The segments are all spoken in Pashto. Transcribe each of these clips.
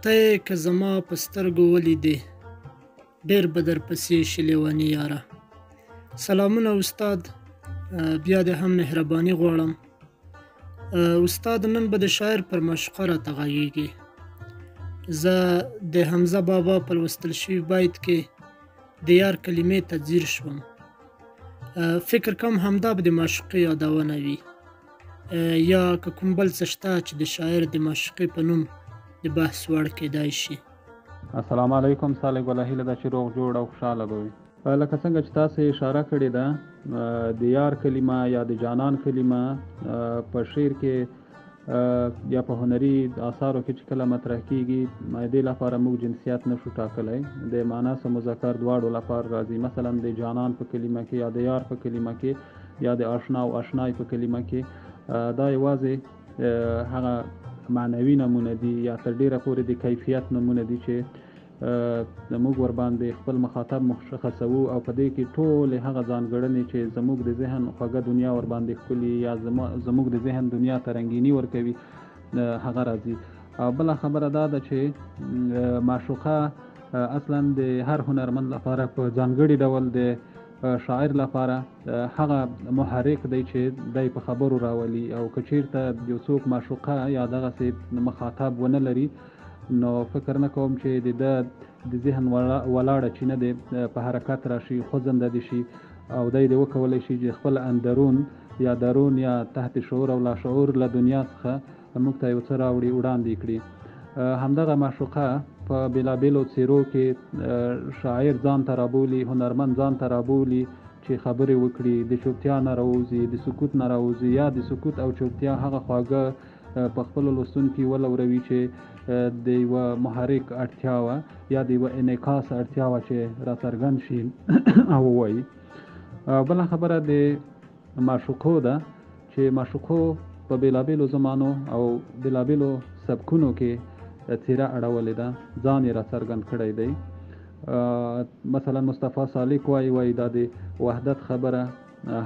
ته یې که زما په سترګو ولیدې، ډېر به درپسې شي لیوني یاره. سلامونه استاد، بیا دې هم مهرباني غواړم. استاد، نن به د شاعر پر معشوقه راته غږېږي. زه د حمزه بابا په لوستل شوي بیت کې د یار کلمې ته ځیر شوم. فکر کوم همدا به د معشوقې یادونه وي، یا که کوم بل څه شته چې د شاعر د معشوقې په نوم د بحث وړ کېدای شي. السلام علیکم صالح ګله، هیله ده چې روغ جوړ او خوشحاله به وي. لکه څنګه چې تاسو اشاره کړې ده، د یار کلمه یا د جانان کلمه په شعر کې یا په هنري آثارو کې چې کله مطرح کیږي، دې لپاره موږ جنسیت نشو ټاکلی. د مؤنث او مذکر دواړو لپاره راځي. مثلا د جانان په کلمه کې یا د یار په کلمه کې یا د آشنا او آشنای په کلمه کې دا یوازې هغه معنوي نمونه دي یا تر ډېره پورې د کیفیت نمونه دي چې موږ ورباندې خپل مخاطب مشخصوو، او په دې کې ټولې هغه ځانګړنې چې زموږ د ذهن خوږه دنیا ورباندې ښکلي یا زموږ د ذهن دنیا ته رنګیني ورکوي هغه راځي. او بله خبره دا ده چې معشوقه اصلا د هر هنرمند لپاره په ځانګړي ډول د شاعر لپاره هغه محرک دی چې دی په خبرو راولي، او که چیرته یو څوک معشوقه یا دغسې مخاطب ونه لري، نو فکر نه کوم چې د ده د ذهن ولاړه چینه دې په حرکت راشي، خوځنده دې شي، او دی دې وکولی شي چې خپل اندرون یا درون یا تحت شعور او لاشعور له دنیا څخه موږ ته یو څه راوړي، وړاندې کړي. همدغه معشوقه په بېلابېلو څېرو کې شاعر ځان ته رابولي، هنرمند ځان ته رابولي چې خبرې وکړي، د چوپتیا نه راووځي، د سکوت نه راووځي، یا د سکوت او چوپتیا هغه خواږه په خپلو لوستونکي ولوروي چې د یوه محرک اړتیا وه یا د یوه انعکاس اړتیا وه چې راڅرګند شي او ووایي. بله خبره د معشوقو ده چې معشوقو په بېلابېلو زمانو او بېلابېلو سبکونو کې څېره اړولې ده، ځان یې راڅرګند کړی دی. مثلا مصطفی سالک وایي دا د وحدت خبره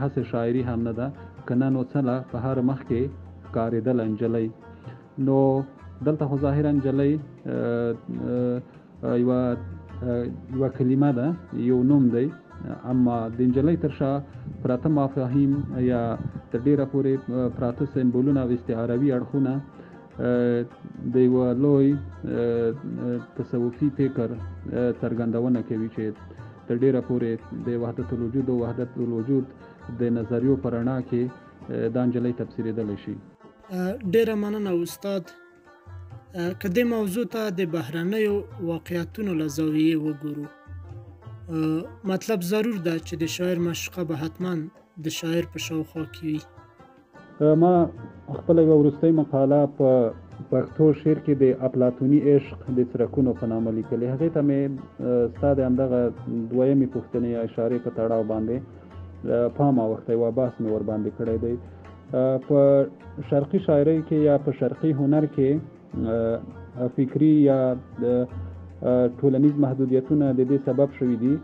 هسې شاعري هم نه ده، که نه نو څله په هر مخ کې ښکارېدله نجلۍ. نو دلته خو ظاهرا نجلۍ یوه کلمه ده، یو نوم دی، اما د نجلۍ تر شا پراته مفاهیم یا تر ډېره پورې پراته سمبولونه او استعاروي اړخونه د یوه لوی تصوفي فکر څرګندونه کوي چې تر ډېره پورې د وحدت الوجود او وحدت الوجود د نظریو په رڼا کې دا نجلۍ تفسیرېدلی شي. ډېره مننه استاد. که دې موضوع ته د بهرنیو واقعیتونو له زاویې وګورو، مطلب ضرور ده چې د شاعر معشوقه به حتما د شاعر په شاوخوا کې وي. ما خپله یوه وروستۍ مقاله په پښتو شعر کې د اپلاتوني عشق د څرکونو په نامه لیکلې. هغې ته مې ستا د همدغه دویمې پوښتنې یا اشارې په تړاو باندې پام اوښتی و، بحث مې ورباندې کړی دی. په شرقي شاعرۍ کې یا په شرقي هنر کې فکري یا ټولنیز محدودیتونه د دې سبب شوي دي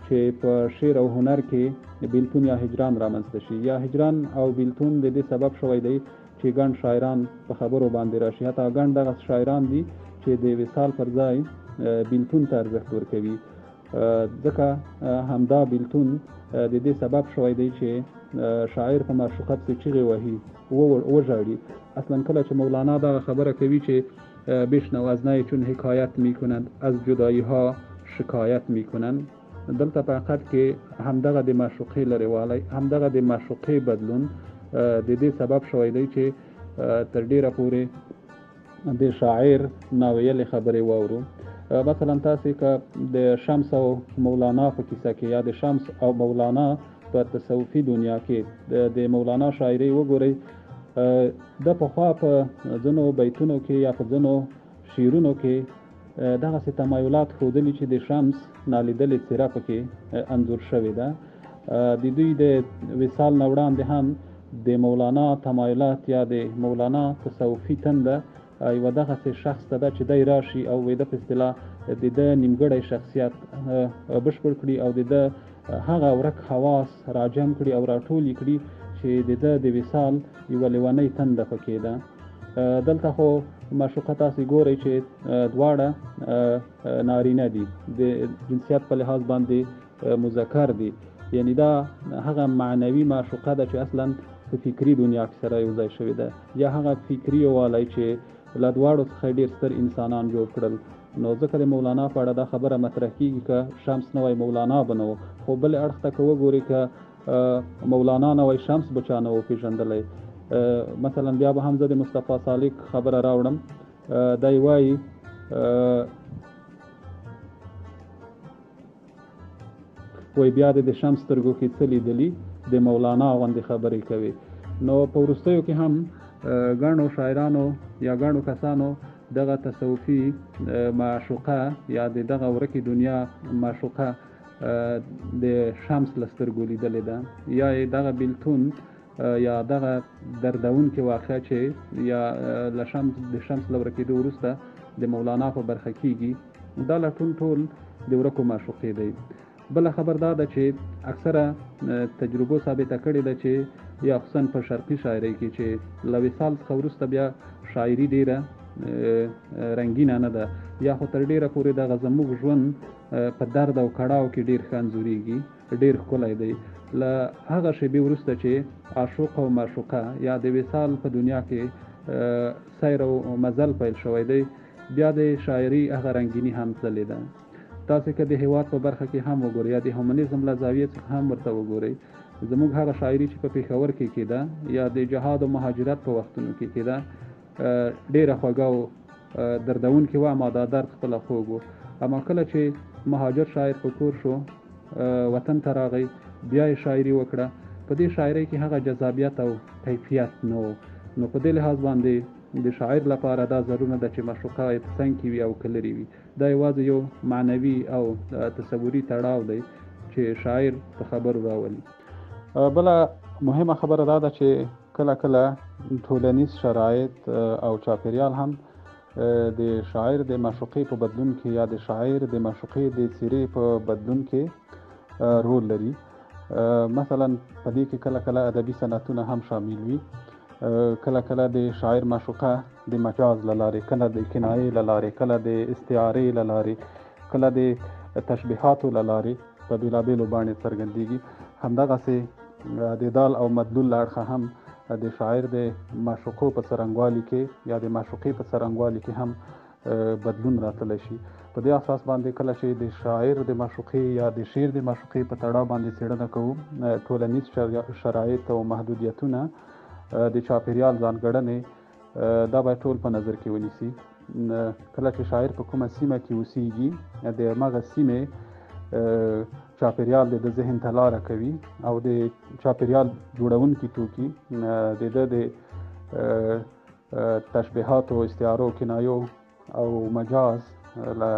چې په شعر او هنر کې بیلتون یا هجران رامنځته شي، یا هجران او بیلتون د دې سبب شوی دی چې ګڼ شاعران په خبرو باندې راشي. حتی ګڼ دغه شاعران دي چې د وصال پر ځای بیلتون ته ارزښت ورکوي، ځکه همدا بیلتون د دې سبب شوی دی چې شاعر په معشوقه پسې چیغې وهي، وژاړي. اصلا کله چې مولانا دغه خبره کوي چې بشنو از نی چون حکایت میکنند، از جدایی ها شکایت میکنند، دلته په حقیقت کې همدغه د معشوقې لرېوالی، همدغه د معشوقې بدلون د دې سبب شوی دی چې تر ډېره پورې د شاعر ناویلې خبرې واورو. مثلا تاسې که د شمس او مولانا په کیسه کې یا د شمس او مولانا په تصوفي دنیا کې د مولانا شاعرۍ وګورئ، د پخوا په ځینو بیتونو کې یا په ځینو شعرونو کې دغسې تمایلات ښودلي چې د شمس نالیدلې څېره پکې انځور شوې ده. د دوی د وصال نه وړاندې هم د مولانا تمایلات یا د مولانا تصوفي تنده یوه دغسې شخص ته ده چې دی راشي او ویده په اصطلاح د ده نیمګړی شخصیت بشپړ کړي او د ده هغه ورک حواس راجم کړي او راټول یې کړي چې د ده د وصال یوه لیونۍ تنده پکې ده. دلته خو معشوقه تاسې ګورئ چې دواړه نارینه دي، د جنسیت په لحاظ باندې مذکر دي، یعنی دا هغه معنوي معشوقه ده چې اصلا په فکري دنیا کې سره یو ځای شوې ده، یا هغه فکري یووالی چې له دواړو څخه ډیر ستر انسانان جوړ کړل. نو ځکه د مولانا په اړه دا خبره مطرح کیږي که شمس نه وای مولانا به نه و، خو بل اړخ ته که وګوري که مولانا نه وای شمس به چا نه و پېژندلی. مثلا بیا به هم زه د مصطفی سالک خبره راوړم، دی وایي وایي بیا دې د شمس سترګو کې څه لیدلي، د مولانا غوندې خبرې کوي. نو په وروستیو کې هم ګڼو شاعرانو یا ګڼو کسانو دغه تصوفي معشوقه یا د دغه ورکې دنیا معشوقه د شمس له سترګو لیدلې ده، یا یې دغه بیلتون یا دغه دردونکې واقعه چې یا له شمس د شمس له ورکېدو وروسته د مولانا په برخه کیږي، دا لټون ټول د ورکو معشوقې دی. بله خبر دا ده چې اکثره تجربو ثابته کړې ده چې یا خصوصا په شرقي شاعرۍ کې چې له وصال څخه وروسته بیا شاعري ډېره رنګینه نه ده، یا خو تر ډېره پورې دغه زموږ ژوند په درد او کړاو کې ډېر ښه انځورېږي، ډېر ښکلی دی. له هغه شېبې وروسته چې عاشق او معشوقه یا د وصال په دنیا کې سیر او مزل پیل شوی دی، بیا د شاعري هغه رنګیني هم تللې ده. تاسې که د هېواد په برخه کې هم وګورئ یا د هومنیزم له زاویې څخه هم ورته وګورئ، زموږ هغه شاعري چې په پېښور کې کېده یا د جهاد او مهاجرت په وختونو کې کېده، ډېره خوږه او دردونکې وه، اما دا درد خپله خوږ و. اما کله چې مهاجر شاعر په کور شو، وطن ته راغی، بیا یې شاعري وکړه، په دې شاعرۍ کې هغه جذابیت او کیفیت نه و. نو په دې لحاظ باندې د شاعر لپاره دا ضرور نه ده چې معشوقه یې په څنګ کې وي او که لرې وي. دا یوازې یو معنوي او تصوري تړاو دی چې شاعر په خبرو راولي. بله مهمه خبره دا ده چې کله کله ټولنیز شرایط او چاپېریال هم د شاعر د معشوقې په بدلون کې یا د شاعر د معشوقې د څیرې په بدلون کې رول لري. مثلا په دې کې کله کله ادبي صنعتونه هم شامل وي، کله کله د شاعر معشوقه د مجاز له لارې، کله د کنایې له لارې، کله د استعارې له لارې، کله د تشبیهاتو له لارې په بېلابېلو باڼې څرګندېږي. همدغسې د دال او مدلول له اړخه هم د شاعر د معشوقو په څرنګوالي کې یا د معشوقې په څرنګوالي کې هم بدلون راتللی شي. په دې اساس باندې کله چې د شاعر د معشوقې یا د شعر د معشوقې په تړاو باندې څېړنه کوو، ټولنیز شرایط او محدودیتونه، د چاپېریال ځانګړنې، دا باید ټول په نظر کې ونیسي. کله چې شاعر په کومه سیمه کې اوسیږي، د هماغه سیمې چاپېریال د ده ذهن ته لاره کوي او د چاپېریال جوړونکي توکي د ده د تشبیهاتو، استعارو، کنایو او مجاز له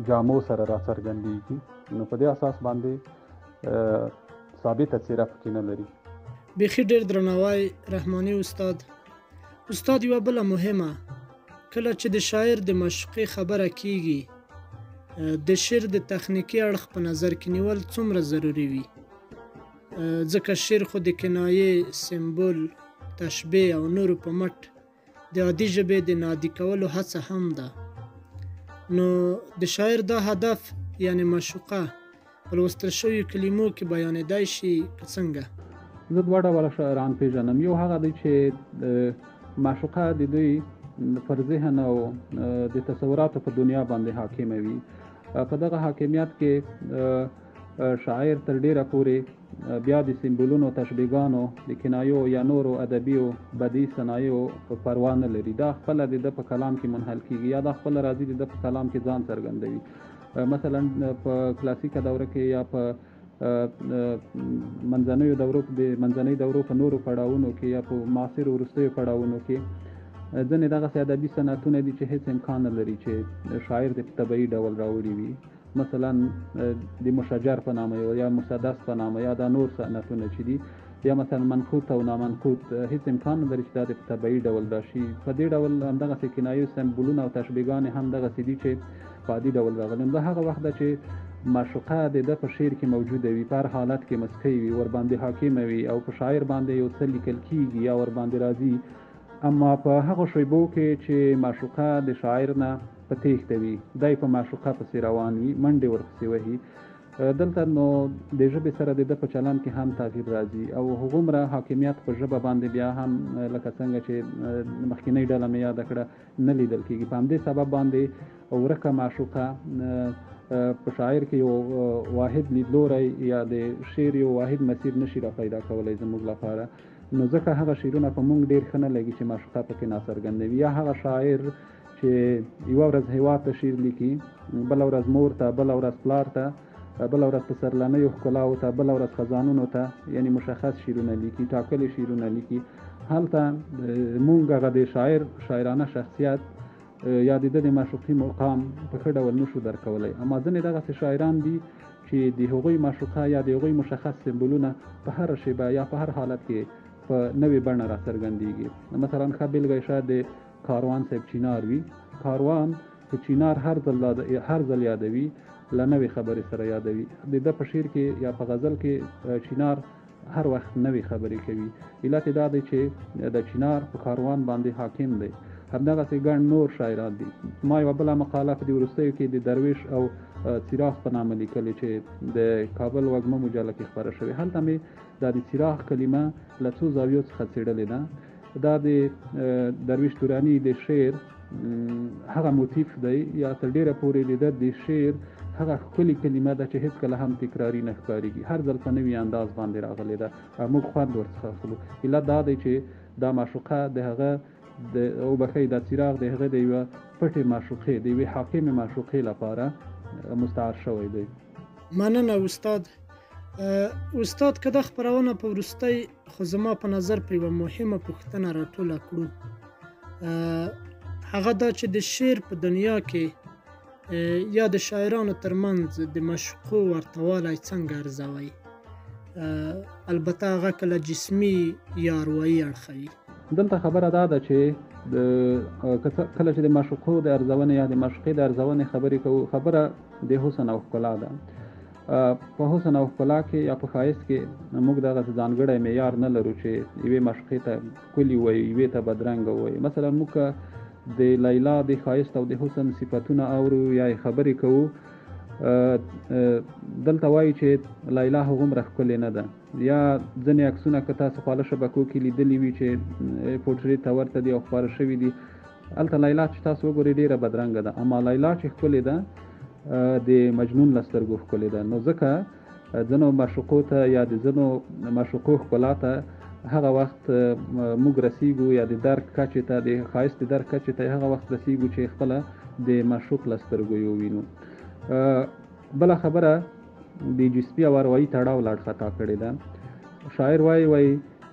جامو سره راڅرګندېږي. نو په دې اساس باندې ثابته څېره پکې نه لري. بیخي ډېر درناوی رحماني استاد. استاد یوه بله مهمه، کله چې د شاعر د معشوقې خبره کیږي، د شعر د تخنیکي اړخ په نظر کې نیول څومره ضروري وي؟ ځکه شعر خو د کنایې، سمبول، تشبیه او نورو په مټ د عادي ژبې د نادي کولو هڅه هم ده. نو د شاعر دا هدف یعنې معشوقه په لوستل شویو کلمو کې بیانېدای شي که څنګه؟ زه دوه ډوله شاعران پېژنم. یو هغه دی چې معشوقه د دوی پر ذهن او د تصوراتو په دنیا باندې حاکمه وي. په دغه حاکمیت کې شاعر تر ډېره پورې بیا د سمبولونو، تشبیهګانو، د کنایو یا نورو ادبي او بدیع صنایعو پروا نه لري. دا خپله د ده په کلام کې منحل کیږي یا دا خپله راځي د ده په کلام کې ځان څرګندوي. مثلا په کلاسیکه دوره کې یا په منځنیو دورو، د منځنۍ دورو په نورو پړاوونو کې یا په معاصرو وروستیو پړاوونو کې ځینې دغسې ادبي صنعتونه دي چې هېڅ امکان نه لري چې شاعر دې په طبیعي ډول راوړي وي. مثلا د مشجر په نامه یا مسدس په نامه یا دا نور صنعتونه چې دي، یا مثلا منقوط او نامنقوط، هېڅ امکان نه لري چې دا دې په طبیعي ډول راشي. په دې ډول همدغسې کنایو، سمبولونه او تشبیهګانې هم دغسې دي چې په عادي ډول راغلي. دا هغه وخت ده چې معشوقه د ده په شعر کې موجوده وي، په هر حالت کې مسکۍ وي، ورباندې حاکمه وي او په شاعر باندې یو څه لیکل کیږي یا ورباندې راځي. اما په هغو شیبو کې چې معشوقه د شاعر نه په تېښته وي، دی په معشوقه پسې روان وي، منډې ورپسې وهي، دلته نو د ژبې سره د ده په چلند کې هم تغییر راځي او هغومره حاکمیت په ژبه باندې بیا هم لکه څنګه چې مخکینۍ ډله مې یاده کړه نه لیدل کېږي. په همدې سبب باندې ورکه معشوقه په شاعر کې یو واحد لیدلوری یا د شعر یو واحد مسیر نشي را پیدا کولی زموږ لپاره. نو ځکه هغه شعرونه په موږ ډېر ښه نه لګي چې معشوقه پکې ناڅرګنده وي، یا هغه شاعر چې یوه ورځ هېواد ته شعر لیکي، بله ورځ مور ته، بله ورځ پلار ته، بله ورځ پسرلنیو ښکلاوو ته، بله ورځ خزانونو ته، یعنی مشخص شعرونه لیکي، ټاکلي شعرونه لیکي. هلته موږ هغه د شاعر شاعرانه شخصیت یا د ده د معشوقي مقام په ښه ډول نشو درک کولی. اما ځینې دغسې شاعران دي چې د هغوی معشوقه یا د هغوی مشخص سمبولونه په هره شېبه یا په هر حالت کې په نوې بڼه راڅرګندېږي. مثلا ښه بېلګه یې شاید د کاروان صاحب چینار وي. کاروان چې چینار هر ځل یادوي، له نوې خبرې سره یادوي. د ده په شعر کې یا په غزل کې چینار هر وخت نوې خبرې کوي. علت یې دا دی چې د چینار په کاروان باندې حاکم دی. همدغسې ګڼ نور شاعران دي. ما یوه بله مقاله په دې وروستیو کې د درویش او څراغ په نامه لیکلې چې د کابل وږمه مجله کې خپره شوې. هلته مې دا د څراغ کلمه له څو زاویو څخه څېړلې ده. دا د درویش توراني د شعر هغه موتیف دی یا تر ډېره پورې د ده د شعر هغه ښکلې کلمه ده چې هېڅکله هم تکراري نه ښکارېږي، هر ځل په نوي انداز باندې راغلې ده او موږ خوند ورڅخه اخلو. علت دا دی چې دا معشوقه د هغه د وبښئ دا څراغ د هغه د یوه پټې معشوقې، د یوې حاکمې معشوقې لپاره مستعار شوی دی. مننه استاد. استاد که دا خپرونه په وروستۍ خو زما په نظر په یوه مهمه پوښتنه راټوله کړو، هغه دا چې د شعر په دنیا کې یا د شاعرانو ترمنځ د معشوقو ورته والی څنګه ارزوئ؟ البته هغه که له جسمي یا اروایي اړخه وي. دلته خبره دا ده چې د کله چې د معشوقو د ارزونې یا د معشوقې د ارزونې خبرې کوو، خبره د حسن او ښکلا ده. په حسن او ښکلا کې یا په ښایست کې موږ دغسې ځانګړی معیار نه لرو چې یوې معشوقې ته ښکلي ووایو، یوې ته بدرنګه ووایو. مثلا موږ که د لیلا د ښایست او د حسن صفتونه اورو یا یې خبرې کوو، دلته وایي چې لیلا هغومره ښکلې نه ده، یا ځینې عکسونه که تاسو خواله شبکو کې لیدلي وي چې پورټریټ ته ورته دي او خپاره شوي دي، هلته لیلا چې تاسو وګورئ ډېره بدرنګه ده، اما لیلا چې ښکلې ده د مجنون له سترګو ښکلې ده. نو ځکه ځینو معشوقو ته یا د ځینو معشوقو ښکلا ته هغه وخت موږ رسیږو یا د درک کچې ته، د ښایست د درک کچې ته هغه وخت رسیږو چې خپله د معشوق له سترګو یې ووینو. بله خبره د جسمي او اروایي تړاو له اړخه تا کړې ده. شاعر وایي، وایي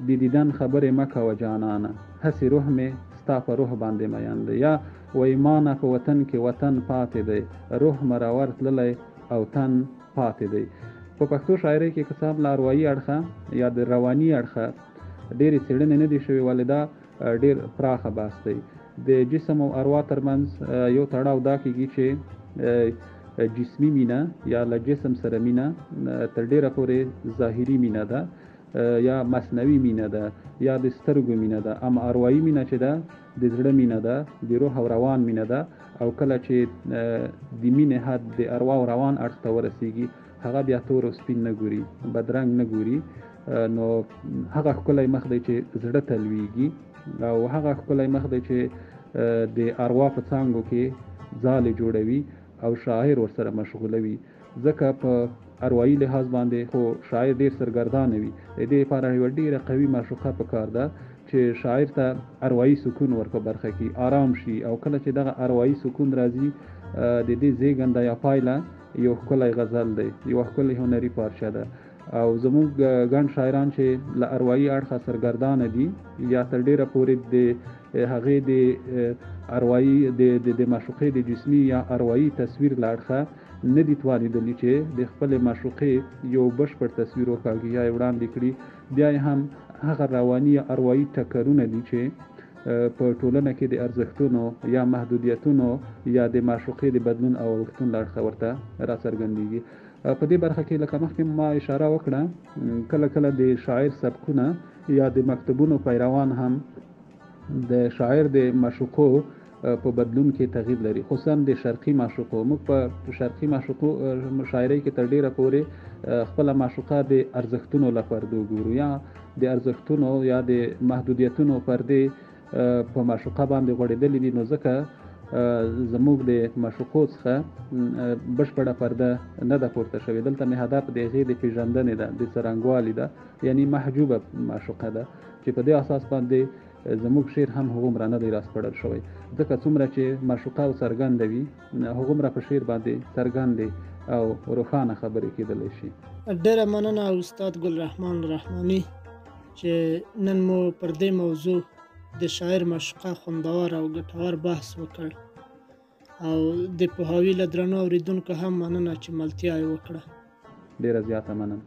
د دیدن خبرې مه کوه جانانه، هسې روح مې ستا په روح باندې میین دی، یا وایي مانه په وطن کې وطن پاتې دی، روح مرور تللی او تن پاتې دی. په پښتو شاعرۍ کې که څه هم له اروایي اړخه یا د رواني اړخه ډېرې څېړنې نه دي شوې، ولې دا ډېر پراخه بحث دی. د جسم او اروا ترمنځ یو تړاو دا کېږي چې جسمي مینه یا له جسم سره مینه تر ډېره پورې ظاهري مینه ده یا مصنوعي مینه ده یا د سترګو مینه ده، اما اروایي مینه چې ده د زړه مینه ده، د روح او روان مینه ده، او کله چې د مینې حد د اروا او روان اړخ ته ورسیږي هغه بیا تور او سپین نه ګوري، بدرنګ نه ګوري، نو هغه ښکلی مخ دی چې زړه ته لویږي او هغه ښکلی مخ دی چې د اروا په څانګو کې ځالې جوړوي او شاعر ورسره مشغولوي. ځکه په اروایي لحاظ باندې خو شاعر ډیر سرګردانه وي، د دې لپاره یوه ډیره قوي معشوقه پکار ده چې شاعر ته اروایي سکون ور په برخه کړي، آرام شي، او کله چې دغه اروایي سکون راځي د دې زیږنده یا پایله یو ښکلی غزل دی، یوه ښکلې هنري پارچه ده. او زموږ ګڼ شاعران چې له اروایي اړخه سرګردانه دي یا تر ډیره پورې د هغې د اروایي د معشوقې د جسمي یا اروایي تصویر له اړخه نه دي توانېدلي چې د خپلې معشوقې یو بشپړ تصویر وکاږي یا یې وړاندې کړي، بیا یې هم هغه رواني یا اروایي ټکرونه دي چې په ټولنه کې د ارزښتونو یا محدودیتونو یا د معشوقې د بدلون او اوښتون له اړخه ورته راڅرګندېږي. په دې برخه کې لکه مخکې ما اشاره وکړه، کله کله د شاعر سبکونه یا د مکتبونو پیروان هم د شاعر د معشوقو په بدلون کې تغییر لري، خصوصا د شرقي معشوقو. موږ په شرقي معشوقو شاعرۍ کې تر ډېره پورې خپله معشوقه د ارزښتونو له پردو ګورو، یا د ارزښتونو یا د محدودیتونو پردې په معشوقه باندې غوړېدلې دي، نو ځکه زموږ د معشوقو څخه بشپړه پرده نه ده پورته شوې. دلته مې هدف د هغې د پېژندنې ده، د څرنګوالي ده، یعنی محجوبه معشوقه ده چې په دې اساس باندې زموږ شعر هم هغومره نه دی راسپړل شوی، ځکه څومره چې معشوقه او څرګنده وي هغومره په شعر باندې څرګندې او روښانه خبرې کېدلی شي. ډېره مننه استاد ګل رحمان رحماني چې نن مو پر دې موضوع د شاعر معشوقه خوندور او ګټور بحث وکړ، او د پوهاوي له درنو اورېدونکو هم مننه چې ملتیا یې وکړه. ډېره زیاته مننه.